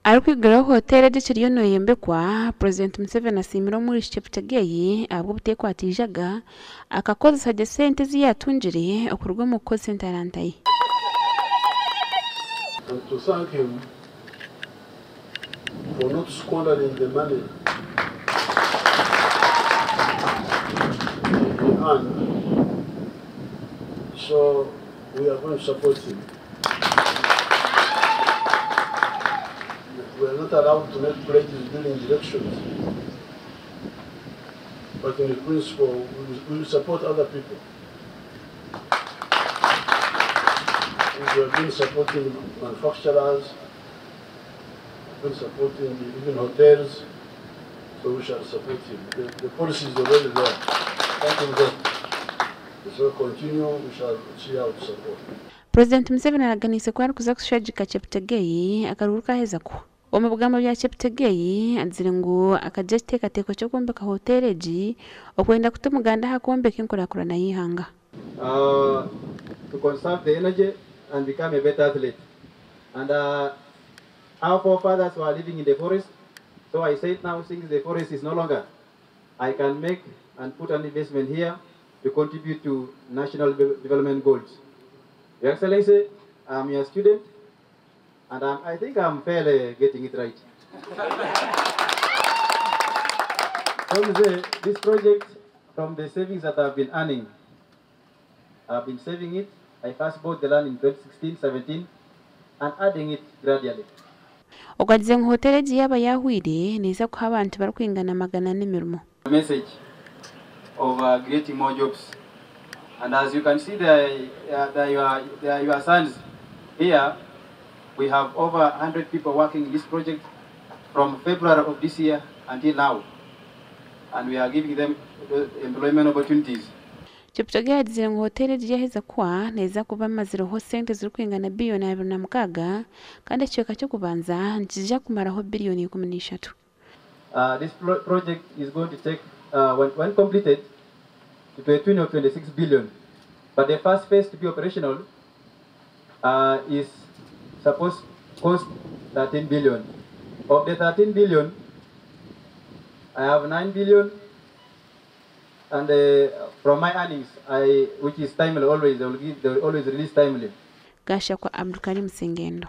Arikwiguraho hoteeri egi ekiriyo neeyombekwa, Purezidenti Museveni asiimire omwishiki Cheptegei ahabw'obuteekwatiijaga akakozesa gye sente ezi yaatungire okuruga omu kukozesa entaranta ye. And to thank him for not squandering the money he earned, so we are going to support him. We are not allowed to make pledges during elections, but in principle, we will support other people. We have been supporting manufacturers, we've been supporting even hotels, so we shall support him. The policy is already there. Thank you, God. So continue, we shall see how to support. Purezidenti Museveni araganiise ku arikuza kushagika Cheptegei akaruuru kaheza kuhwa. Omu bigambo bya Cheptegei agizire ngu akagira ekiteekateeko ky'okwombeka hoteeri egi okwenda kuta omuganda aha kwombeka enkurakurana y'eihanga. To conserve the energy and become a better athlete. And our forefathers were living in the forest, so I said now since the forest is no longer, I can make and put an investment here to contribute to national development goals. Your Excellency, I'm your student, and I think I'm fairly getting it right. So this project, from the savings that I've been earning, I've been saving it. I first bought the land in 2016-17 and adding it gradually. Ogwagize ngu hoteeri egi yaaba yaahwire neeza kuha abantu barikwingana 400 emirimo. Message of creating more jobs. And as you can see, there are your sons here. We have over 100 people working in this project from February of this year until now. And we are giving them employment opportunities. Cheptegei agizire ngu hoteeri egi yaheza kuhwa neeza kuba amazireho sente zirikwingana biliyoni 26 kandi ekicweka ky'okubanza nikija kumaraho biliyoni 13. This project is going to take, when completed, to a tune of 26 billion. But the first phase to be operational is supposed to cost 13 billion. Of the 13 billion, I have 9 billion, and from my earnings, which is timely always, they will always release timely. Gashakwa Abdulkarim Sengendo.